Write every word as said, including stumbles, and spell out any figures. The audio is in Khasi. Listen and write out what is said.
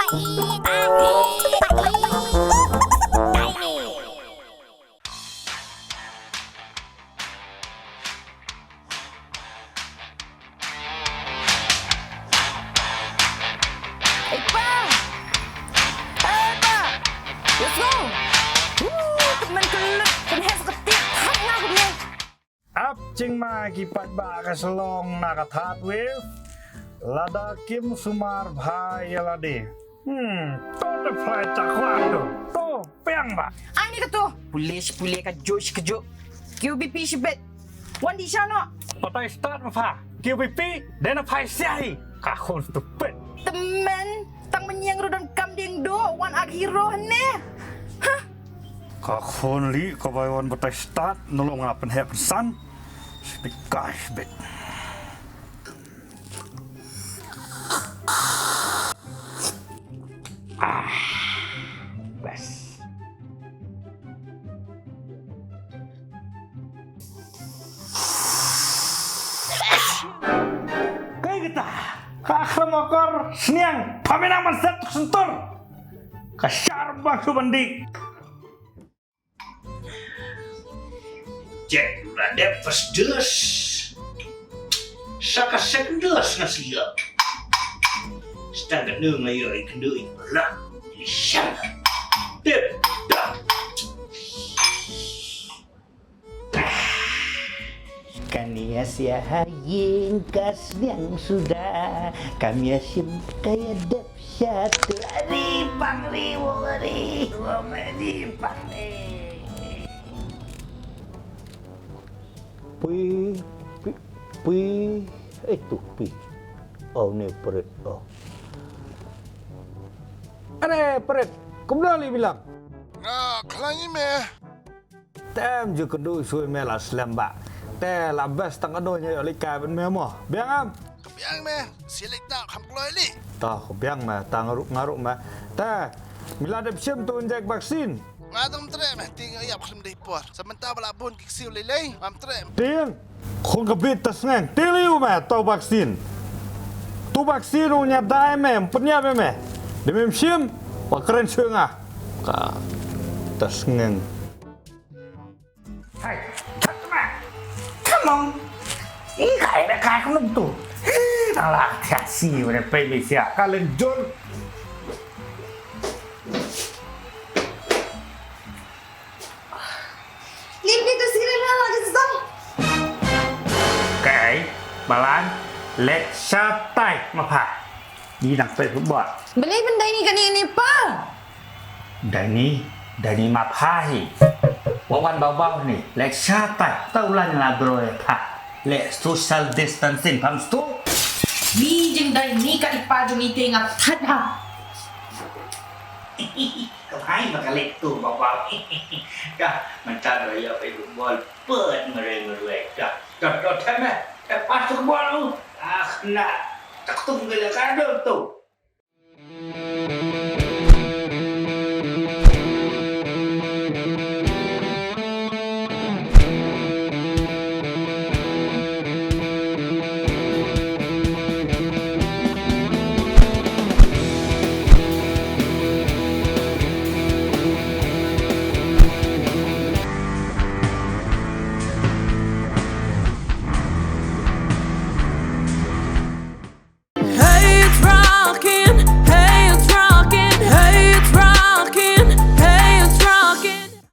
Ei, pa! Ei, pa! Let's go! Woo! Tymmen kyllut, pynheh sa ka tiap, thait nga kumne. Ap jingma ki paidbah ka Shillong na ka third wave. Lada kim sumar bha ïa lade. Hmm, to da phai ta kwah to. To, pang ba. Ai ni ka to. Pule shi pule, ka juh shi ka juh. Q B P shibit. Wan dih sha noh. Batai start ma pha. Q B P, dei na phai siahi. Ka khun stupid. Tymmen, tang mynnyang ruh donkam dieng duh, wan ak hero hangne. Hah? Ka khun lieh kaba wan batai start, nalong nga pynheh pynsan. Shibit kai shibit. Ah, best. Kaei kata? Ka akhram akor sniang, pha mynta man set tuk sentur. Ka shar bak shu ban dih. Jack la dep first dose. Sa ka second dose nga shu ïoh. Stang ka nung nga ïoh i kynduh i pyrlok. I shang. Tip top. Kane ïa sia ha ïing ka sniang suda. Kam ïa shim ka ïa dep sha tu. Ri pang ri wo ri. Wo me ri pang ri. Pui, pui, pui. Eh, tu pui. Oh, ne pret. Oh. Are pret. Kumno li bilang? Nga khlaiñ me. Tem ju kynduh shuh me la slem ba. Te la best tang kano ïa ïoh leit kai ban me mo. Biang am? Ka biang me, si leit tau kham kloi li. Ta ka biang me, ta nga ruh nga ruh me. Te, me la dep shim tu injek vaksin. Nga dang treh me, ti nga ïap khlem dei por. Sa mynta ba la bun ki ksiw lei lei, ngam treh. Tieng, khun ka bit ta sngeng. Ti liu me, tau vaksin. Tu vaksin u nia dai me, pynïap me me. Dei me shim, wa kren shuh nga. Ka ta sngeng. Hai, tat ma. Come on. I kai da kai kumno tu. Ih, nang la thia si, wene pei mi sia. Ka len jol. Lim ni tu sini la la di song. Kai, balan, lek shatai, ma pha. Ni dang peit football. Balei ban dei ni kane ne pa? Dei ni, dei ni ma pha hi. Wa wan baw baw ni, lek shatai, tau lan la bro e pha. Lek social distancing, pam stu. Ni jingdei ni ka i pa jong i te nga that ha. Ka phai ma ka lek tu baw baw. Ka mynta ba ïa peit football, pet mare mare ka. Ka ka thame, ka pas football u. Ah, na. Tak tung ka la ka do tu.